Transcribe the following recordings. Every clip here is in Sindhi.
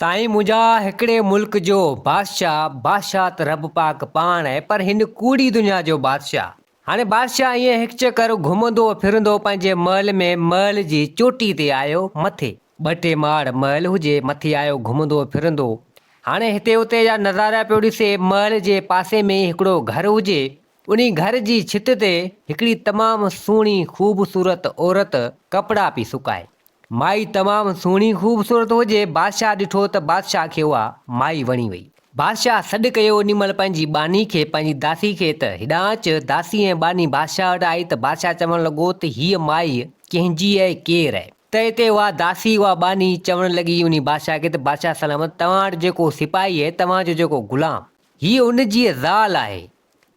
سائين منهنجا هڪڙي ملڪ جو بادشاهه، بادشاهه ته رب پاڪ پاڻ آهي پر هن ڪوڙي دنيا جو بادشاهه. هاڻي بادشاهه ائين هڪ چڪر گهمندو ڦرندو پنهنجي محل ۾ محل جي چوٽي تي آيو مٿي ٻه ٽي ماڙ محل هجي مٿي آيو گهمندو ڦرندو هاڻي هتي هتي جا نظارا پيو ڏسي محل جي پاسي ۾ ئي هڪڙو گهر هجي انهي گهر جي ڇت تي هڪڙي تمام سهڻي خوبصورت عورت ڪپڙا پئي سڪائي. مائي تمام سهڻي خوبصورت هجي، بادشاهه ڏٺو ته بادشاهه کي اها مائي وڻي وئي. بادشاهه سڏ ڪيو انهي مهل پنهنجي ٻانهي کي، پنهنجي داسي کي ته هيڏانهن اچ، داسي ۽ ٻانهي بادشاهه وٽ آئي ته بادشاهه چوڻ لڳو ته هيء مائي ڪنهن جي ۽ ڪير آهي؟ ته اتي اها داسي اها ٻانهي چوڻ لڳي انهي بادشاهه کي ته بادشاهه سلامت توهان وٽ جيڪو سپاهي آهي، توهان جو جيڪو غلام، هيء ان جي زال آهي.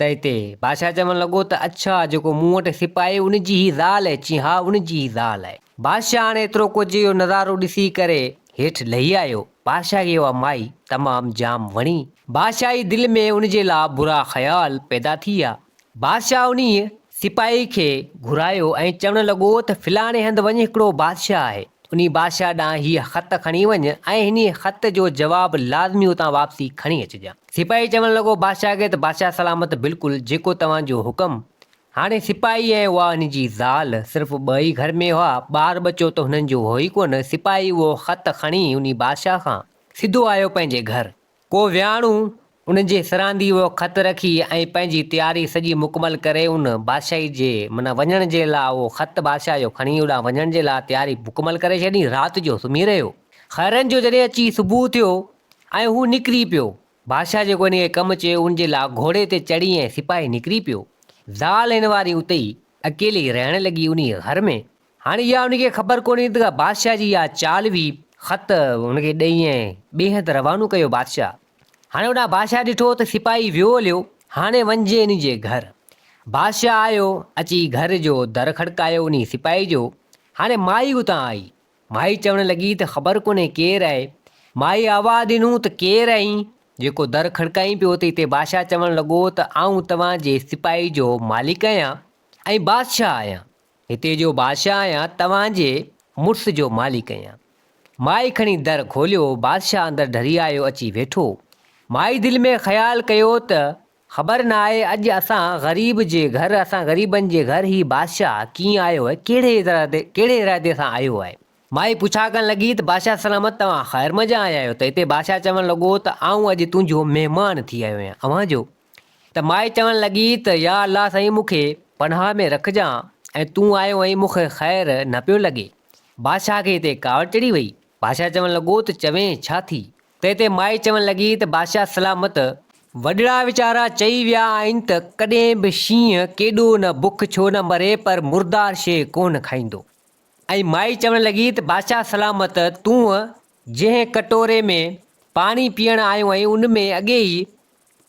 ته اتي بادشاهه چوڻ لڳو ته اڇا، جيڪو مون وٽ سپاهي ان جي هي زال آهي؟ چيائين ها ان جي هي زال آهي. بادشاهه هاڻي ايترو ڪجهه اهو نظارو ڏسي ڪري هيٺ لهي آيو. بادشاهه کي اها مائي تمام جام وڻي. بادشاهه جي دل ۾ ان جي لاء برا خيال پيدا ٿي ويا. بادشاهه انهيء سپاهي کي گهرايو ۽ چوڻ لڳو ته فلاڻي هنڌ وڃ هڪڙو بادشاهه آهي، انهي بادشاهه ڏانهن هيء خط کڻي وڃ ۽ انهيء خط جو جواب لازمي اتان واپسي کڻي اچجان. سپاهي چوڻ لڳو بادشاهه کي ته بادشاهه سلامت بلڪل جيڪو توهان جو حڪم. هاڻي سپاهي ۽ اها هن جي زال صرف ٻه ئي گهر ۾ هئا، ٻار ٻچو ته هنن جو هو ئي ڪونه، سپاهي اهو خط کڻي انهي بادشاهه کان سڌو آيو پنهنجي گهر. ڪو وياڻو ان جي سراندي اهو خط رکي ۽ پنهنجي تياري سڄي مڪمل ڪري ان بادشاهي جي معنيٰ وڃڻ جي لاء اهو خط بادشاهه جو کڻي اوڏانهن وڃڻ جي لاء تياري مڪمل ڪري ڇڏي رات جو سمهي رهيو. خيرن جو جڏهن اچي صبح ٿيو ۽ هو نڪري پيو. بادشاهه جيڪو هن کي ڪم چيو ان جي لاء گهوڙي تي چڙهي ۽ سپاهي نڪري پيو. زال هن واري اتي ئي اڪيلي رهڻ لڳي انهيء گهر ۾. هاڻي اها هن کي خبر ڪونهي ته بادشاهه جي اها چال هئي. خط هن کي ڏئي ۽ ٻئي هنڌ روانو ڪيو بادشاهه. هاڻي هوڏانهن بادشاهه ڏٺو ته سپاهي ويو هليو، هاڻي وڃجي انهي جي گهر. بادشاهه آيو، اچي گهر جو در کڙڪايو انهي سپاهي جو. هاڻي مائي اتان آئي. مائي چوڻ لڳي ته خبر ڪونهي ڪير آهي. مائي آواز ڏنو ته ڪير آهين؟ جيڪو در کڙڪائين پيو ته اتي بادشاهه چوڻ لڳو ته آئون توهان جي سپاهي جو مالڪ آهيان ۽ بادشاهه آهيان. هتي جو بادشاهه آهيان، توهان جي مڙس جو مالڪ آهيان. مائي کڻي در کوليو، بادشاهه اندر ڍري آيو، اچي ويٺو. مائي دل ۾ خيال ڪيو ته خبر نه آهي اڄ اسان غريب جي گهر، اسان غريبن جي گهر هي بادشاهه ڪيئن آيو آهي، ڪهڙي ارادي ڪهڙي ارادي سان آيو آهي. مائي پڇا ڪرڻ لڳي ته بادشاهه سلامت توهان خير منجهان آيا آهيو ته هتي بادشاهه چوڻ لڳو ته آئون اڄ تنهنجو مهمان ٿي آيو آهيان، اوهان جو. ته مائي چوڻ لڳي ته يا الله سائين مون کي پناهه ۾ رکجان ۽ تون آيو آهين مون کي خير نه پيو لڳي. بادشاهه کي هتي ڪاوڙ چڙهي وئي. بادشاهه چوڻ لڳو ته چوين ڇا ٿي؟ ته هتي مائي چوڻ لڳي ته بادشاهه سلامت! وڏڙا ويچارا چئي ويا آهن ته ڪڏهن به شينهن ڪيڏو نه بک ڇو نه مري پر مردار شيء ڪونه کائيندو. ۽ مائي چوڻ لڳي ته بادشاهه سلامت! تون جنهن ڪٽوري ۾ پاڻي پيئڻ آيو آهين ان ۾ اڳي ئي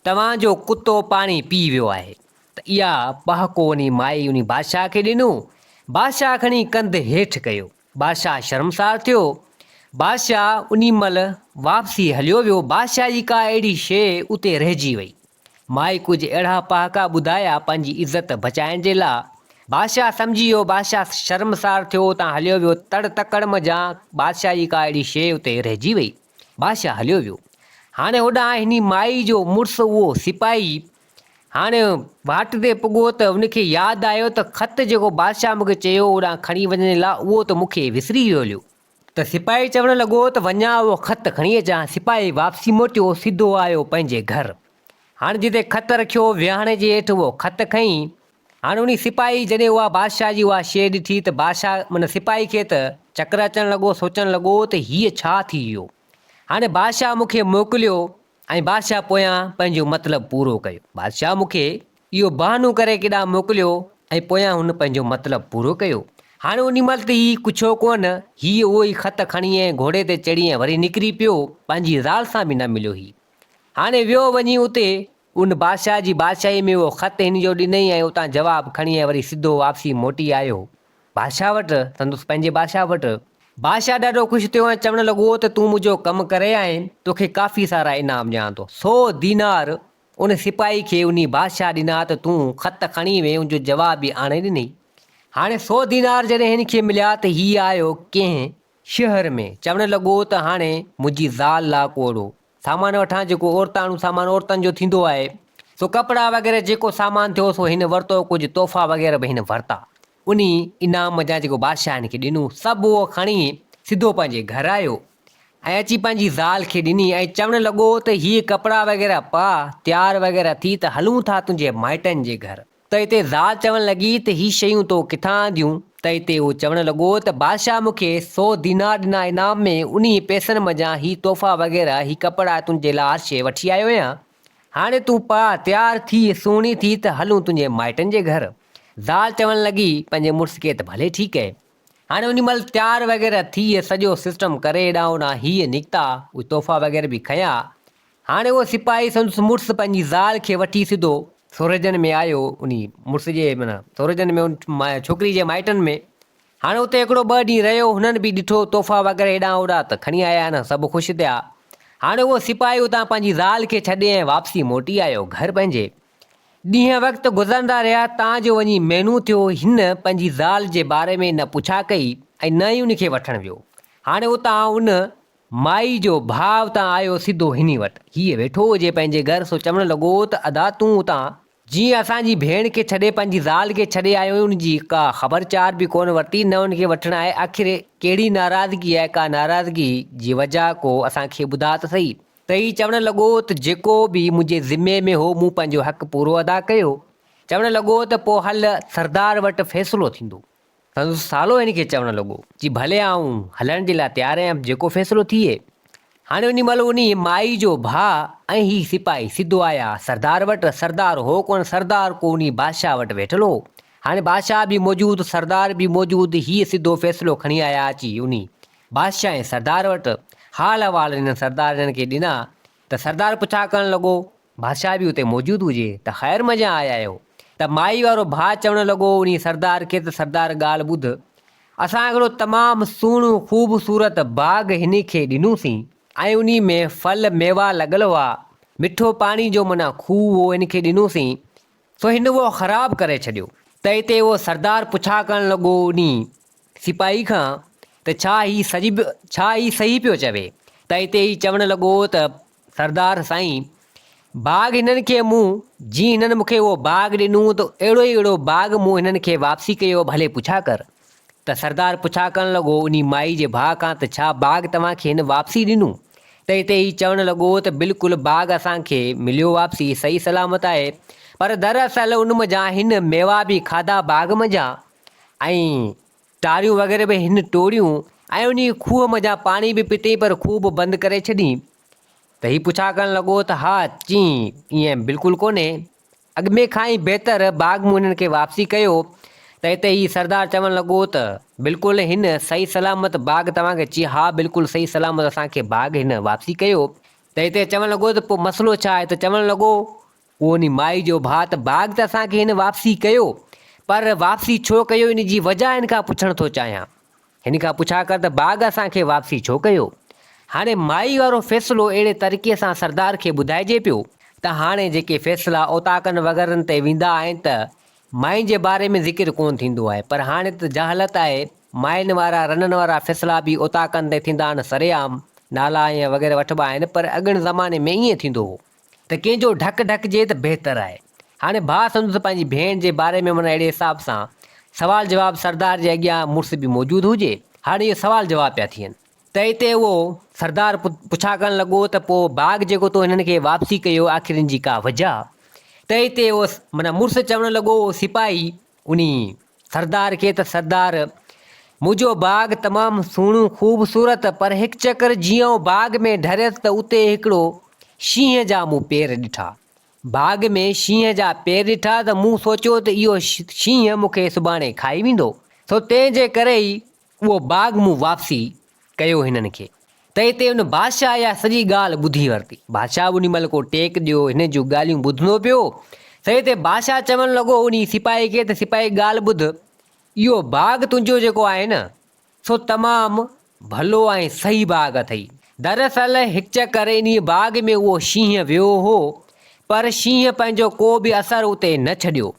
توهان جو ڪتو پاڻي پي ويو آهي ته اها پهاڪو انهي مائي انهي بادشاهه کي ڏنو. بادشاهه کڻي ڪنڌ هيٺ ڪيو. بادشاهه شرمسار ٿيو. بادشاهه انهي مهل واپسي هليو ويو. بادشاهه جي ڪا اهڙي شيء اتي رهجي وئي. مائي ڪجهه اهڙا پهاڪا ٻڌايا پنهنجي عزت بچائڻ جي لاء. بادشاهه سمجهي ويو. بادشاهه شرمسار ٿيو اتان هليو ويو. تڙ تڪڙ منجهان بادشاهه جي ڪا اهڙي شيء اتي رهجي وئي. بادشاهه هليو ويو. هاڻي هوڏانهن هني مائي جو مڙس اهو سپاهي هاڻي واٽ تي پڳو ته ان کي ياد آيو ته خط جيڪو بادشاهه مون کي چيو هوڏانهن کڻي وڃڻ لاء اهو ته مون کي وسري ويو هليو. ته سپاهي چوڻ لڳو ته وڃان اهو خط کڻي اچان. سپاهي واپسي موٽيو سڌو آيو پنهنجي گهر. هاڻي جتي خط رکيو ويهاڻي جي هيٺ اهو خط کنئي هاڻ انهي سپاهي جڏهن اها بادشاهه جي اها شيء ڏٺي ته بادشاهه معنيٰ سپاهي کي ته چڪر اچڻ لڳو، سوچڻ لڳو ته هيء ڇا ٿي ويو؟ هاڻي بادشاهه مون کي موڪليو ۽ بادشاهه پويان پنهنجو مطلب پورو ڪيو. بادشاهه مون کي اهو بهانو ڪري ڪيڏانهن موڪليو ۽ پويان هن پنهنجو مطلب پورو ڪيو. هاڻي انهي مهل ته هي ڪڇيو ڪونه، هيء اهو ئي خط کڻي ۽ گهوڙي تي چڙهي ۽ وري نڪري پيو، پنهنجي زال سان به نه مليو هي. هاڻي ويو وڃي اتي ان بادشاهه جي بادشاهيء ۾ اهو خط هن جو ڏنئي ۽ اتان جواب کڻي ۽ وري سڌو واپسي موٽي آيو بادشاهه وٽ، سندس پنهنجي بادشاهه وٽ. بادشاهه ڏاڍو خوش ٿيو ۽ چوڻ لڳو ته تون منهنجو ڪم ڪري آئين، توکي ڪافي سارا انعام ڏيان ٿو. سو دينار ان سپاهي کي انهي بادشاهه ڏنا ته تون خط کڻي وئين ان جو جواب به آڻي ڏنئي. هاڻي سو دينار جڏهن هن کي مليا ته هي آيو ڪنهن. شهر ۾، چوڻ لڳو ته هاڻي منهنجي زال لا ڪو اهڙو سامان وٺان جيڪو عورتاڻو سامان عورتن جو ٿيندو آهي. سو ڪپڙا وغيره جيڪو سامان ٿيو سو هن ورتو ڪجهه تحفا وغيره به هن ورتا. انهي انعام منجهان جيڪو بادشاهه هن کي ڏنو سڀ اهو کڻي سڌو پنهنجي گهر آيو ۽ اچي پنهنجي زال کي ڏني ۽ چوڻ لڳو ته هي ڪپڙا وغيره پاء تيار وغيره ٿي ته هلون ٿا تنهنجي مائٽن جي گهر. ته اتي زال چوڻ لڳي ته هي شيون تو ڪٿان آنديون؟ ته اتي هو چوڻ لڳو ته بادشاهه مون کي سو دينار ڏنا انعام ۾ انهي پئسن منجهان هي تحفا وغيره هي ڪپڙا تنهنجي لاء هر شيء وٺي آيو آهيان. هاڻي تون پاء، تيار ٿي، سهڻي ٿي ته هلون تنهنجي مائٽن جي گهر. زال چوڻ لڳي پنهنجي مڙس کي ته ڀلي ٺيڪ اهي. هاڻي انهي مهل تيار وغيره ٿي سڄو سسٽم ڪري هيڏانهن هوڏانهن هيء نڪتا، اهي تحفا وغيره به کنيا. هاڻي اهو سپاهي سندس مڙس پنهنجي زال کي وٺي سڌو سورجن ۾ آيو، انهي مڙس جي معنيٰ سورجن ۾ ان ڇوڪري جي مائٽن ۾. هاڻي اتي هڪڙو ٻه ڏينهن رهيو، هنن به ڏٺو تحفا وغيره هيڏانهن هوڏانهن ته کڻي آيا آهن، سڀ خوش ٿيا. هاڻي اهو سپاهي اتان پنهنجي زال کي ڇڏي ۽ واپسي موٽي آيو گهر پنهنجي. ڏينهن وقت گذرندا رهيا تان جو وڃي مهينو ٿيو، هن پنهنجي زال جي باري ۾ نه پڇا ڪئي ۽ نه ئي ان کي وٺڻ ويو. هاڻي اتان ان مائي جو ڀاء اتان آيو سڌو هني وٽ. هيء ويٺو هجي پنهنجي گهر سو چوڻ لڳو ته ادا تون اتان جيئن اسان جي ڀيڻ کي ڇڏي پنهنجي زال کي ڇڏي آيو آهين ان جي ڪا خبر چار به ڪونه ورتي نه ان کي وٺڻ آئي آخر ڪهڙي ناراضگي آهي ڪا ناراضگي جي وجه ڪو اسان کي ٻڌاء ته سهي. ته هي چوڻ لڳو ته جيڪو به منهنجي ذمي ۾ هو مون پنهنجو حق پورو ادا ڪيو. چوڻ لڳو ته پوء هل سردار وٽ فيصلو ٿيندو. سندس سالو هن کي چوڻ لڳو. جي ڀلي آئون هلڻ جي لاء تيار آهيان جيڪو فيصلو ٿئي. هاڻي انهي مهل انهي مائي جو ڀاء ۽ هي سپاهي سڌو آيا سردار وٽ، سردار هو ڪونه سردار ڪو انهي بادشاهه وٽ ويٺل هو. هاڻي بادشاهه به موجود سردار به موجود هي سڌو فيصلو کڻي آيا اچي انهي بادشاهه ۽ سردار وٽ. حال احوال هنن سردار هنن کي ڏنا ته سردار پڇا ڪرڻ لڳو. بادشاهه به اتي موجود هجي ته خير منجهان آيا آهيو؟ ته مائي وارو ڀاء چوڻ لڳو انهي سردار کي ته سردار ڳالهه ٻڌ، اسان هڪڙو تمام سهڻو خوبصورت باغ هن کي ڏنوسين ۽ انهي ۾ ڦل ميوا لڳل هئا، مٺو پاڻي جو معنيٰ کوهه هو هن کي ڏنوسين، سو هن اهو خراب ڪري ڇڏيو. ته اتي اهو سردار پڇا ڪرڻ لڳو انهي سپاهي کان ته ڇا هي سڄي ڇا هي صحيح پيو چوي؟ ته اتي هي چوڻ لڳو ته سردار سائين باغ هنن کي مون جيئن هنن مون کي اهو باغ ڏنو ته اهڙو ئي اهڙو باغ مون هنن کي واپسي ڪيو ڀلي پڇا ڪر. ته سردار پڇا ڪرڻ لڳو انهي مائي جي ڀاء کان ته ڇا باغ توهان کي هن واپسي ڏنو؟ ته اتي هي چوڻ لڳو ته بلڪل باغ اسان کي مليو واپسي صحيح سلامت آهي پر دراصل ان منجهان هن ميوا به کاڌا باغ منجهان ۽ ٽاريون وغيره به هن ٽوڙيون ۽ انهي کوهه منجهان پاڻي به پيتئين پر کوهه به بند ڪري ڇڏين ته هي پڇا ڪرڻ لڳو ته ها چين ائين بلڪل ڪونهي اڳ ۾ کان ئي بهتر باغ مون هنن کي واپسي ڪيو ته اتي هي سردار چوڻ لڳو ته بلڪل هن صحيح سلامت باغ توهان کي چي ها بلڪل صحيح سلامت اسان کي باغ هن واپسي ڪيو ته اتي چوڻ لڳو ته پوء مسئلو ڇا آهي ته چوڻ لڳو اهو انهي مائي جو ڀاء ته باغ ته اسان کي هن واپسي ڪيو پر واپسي ڇو ڪيو ان جي وجهه هن کان پڇڻ ٿو چاهيان. هن کان پڇا ڪر ته باغ اسان کي واپسي ڇو ڪيو؟ هاڻي مائي وارو فيصلو اهڙي طريقي سان سردار کي ٻڌائجي پيو ته هاڻي جيڪي فيصلا اوطاقن وغيرن تي ويندا آهن ته مائين جي باري ۾ ذڪر ڪونه ٿيندو آهي پر هاڻي ته جهالت آهي مائين وارا رنن وارا فيصلا به اوطاقن تي ٿيندا آهن سرعام نالا ۽ وغيره وٺبا آهن پر اڳڻ زماني ۾ ائين ٿيندو هو. ته ڪنهن جو ڍڪ ڍڪجي ته بهتر آهي. هاڻي ڀاء سندس پنهنجي ڀيڻ جي باري ۾ معنيٰ اهڙي حساب سان سوال جواب سردار جي اڳيان مڙس به موجود هجي. هاڻي اهي سوال جواب پيا ٿين. ته اتي اهو سردار پڇا ڪرڻ لڳو ته پوء باغ جيڪو تو هنن کي واپسي ڪيو آخر ان جي ڪا وجهه؟ ته اتي اهو معنيٰ مڙس چوڻ لڳو اهو سپاهي انهي سردار کي ته سردار منهنجو باغ تمام سهڻو خوبصورت پر هڪ چڪر جيئن آئون باغ ۾ ڍريس ته اتي هڪڙو شينهن جا مون پير ڏٺا. باغ ۾ شينهن جا پير ڏٺا ته مون سوچيو ته اهو شينهن مون کي سڀاڻي کائي ويندو سو تنهن جي ڪري ئي اهو باغ مون واپسي ڪيو هنن کي. ته اتي ان بادشاهه اها سڄي ڳالهه ٻڌي ورتي. بادشاهه به انهي مهل ڪو ٽيڪ ڏيو هن جون ڳالهيون ٻڌندو پيو. سو اتي بادشاهه چوڻ لڳو انهي سپاهي کي ته سپاهي ڳالهه ٻڌ، اهو باغ تنهنجو جيڪو آهي نه، سو تمام ڀلو ۽ صحيح باغ اٿئي. دراصل هڪ چڪر انهي باغ ۾ اهو شينهن ويو هو، پر شينهن پنهنجو ڪو به اثر اتي نه ڇڏيو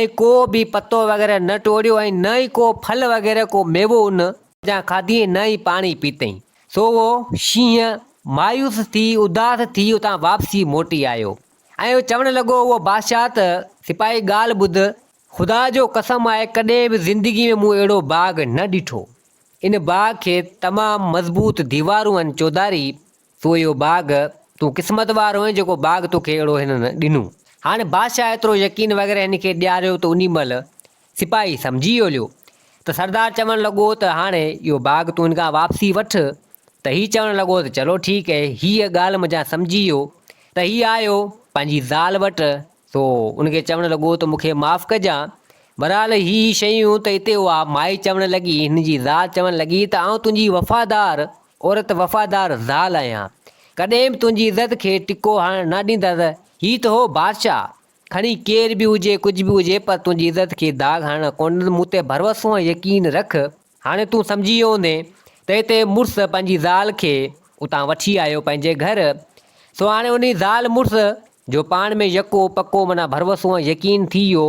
۽ ڪو به پتو وغيره نه ٽوڙيو ۽ نه ئي ڪو ڦل وغيره ڪو ميوو ان. منجهان کاڌي ۽ نه ئي پاڻي پيتئين. سو اهو شينهن مايوس ٿي اداس ٿي اتان واپسي موٽي آيو ۽ چوڻ لڳو اهو بادشاهه ته سپاهي ڳالهه ٻڌ، خدا جو قسم آهي ڪڏهن به زندگي ۾ مون اهڙو باغ نه ڏٺو. ان باغ کي تمام مضبوط ديوارون آهن چوڌاري، سو اهو باغ تون قسمت وارو آهين جيڪو باغ توکي اهڙو هنن ڏنو. هاڻي بادشاهه ايترو يقين وغيره هن کي ڏياريو ته انهي مهل سپاهي سمجهي ويو ته سردار چوڻ لڳو ته هاڻي اهو باغ تون هن کان واپسي وٺ ته هي چوڻ لڳو ته چلو ٺيڪ اهي هيء ڳالهه منجهان سمجهي ويو ته هي آيو پنهنجي زال وٽ سو ان کي چوڻ لڳو ته مون کي معاف ڪجان بهرحال هي هي شيون ته اتي اها مائي چوڻ لڳي هن جي زال چوڻ لڳي ته آئون تنهنجي وفادار عورت وفادار زال آهيان ڪڏهن به تنهنجي عزت کي ٽڪو هڻڻ نه ڏيندس هي ته هو بادشاهه کڻي ڪير به هجي ڪجهه به هجي پر تنهنجي عزت کي داغ هڻڻ ڪونه ڏيندس مون تي ڀروسو ۽ يقين رک. هاڻي تون سمجهي ويو هوندين ته هتي مڙس پنهنجي زال کي اتان وٺي آيو پنهنجي گهر سو هاڻي انهي زال مڙس جو پاڻ ۾ يڪو پڪو معنيٰ ڀروسو ۽ يقين ٿي ويو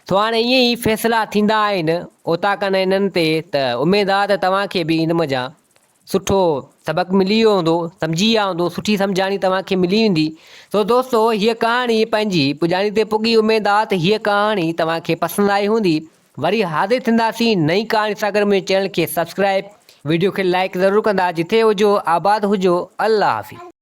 سو هاڻي ائين ئي فيصلا ٿيندا آهن اوطاقن انهن تي ته اميد آ ته توهان کي به ان منجهان سٺو سبق ملي ويو هوندو، سمجهي ويا هوندو، سٺي سمجهاڻي توهان کي ملي ويندي. سو دوستو هيء ڪهاڻي پنهنجي پڄاڻي تي پڳي اميد آ ته هيء ڪهاڻي توهان کي پسند آئي هوندي. وري حاضر ٿينداسين نئين ڪهاڻي سان گڏ منهنجي چينل کي سبسڪرائب وڊيو کي لائيڪ ضرور ڪندا جتي هجو آباد هجو الله حافظ.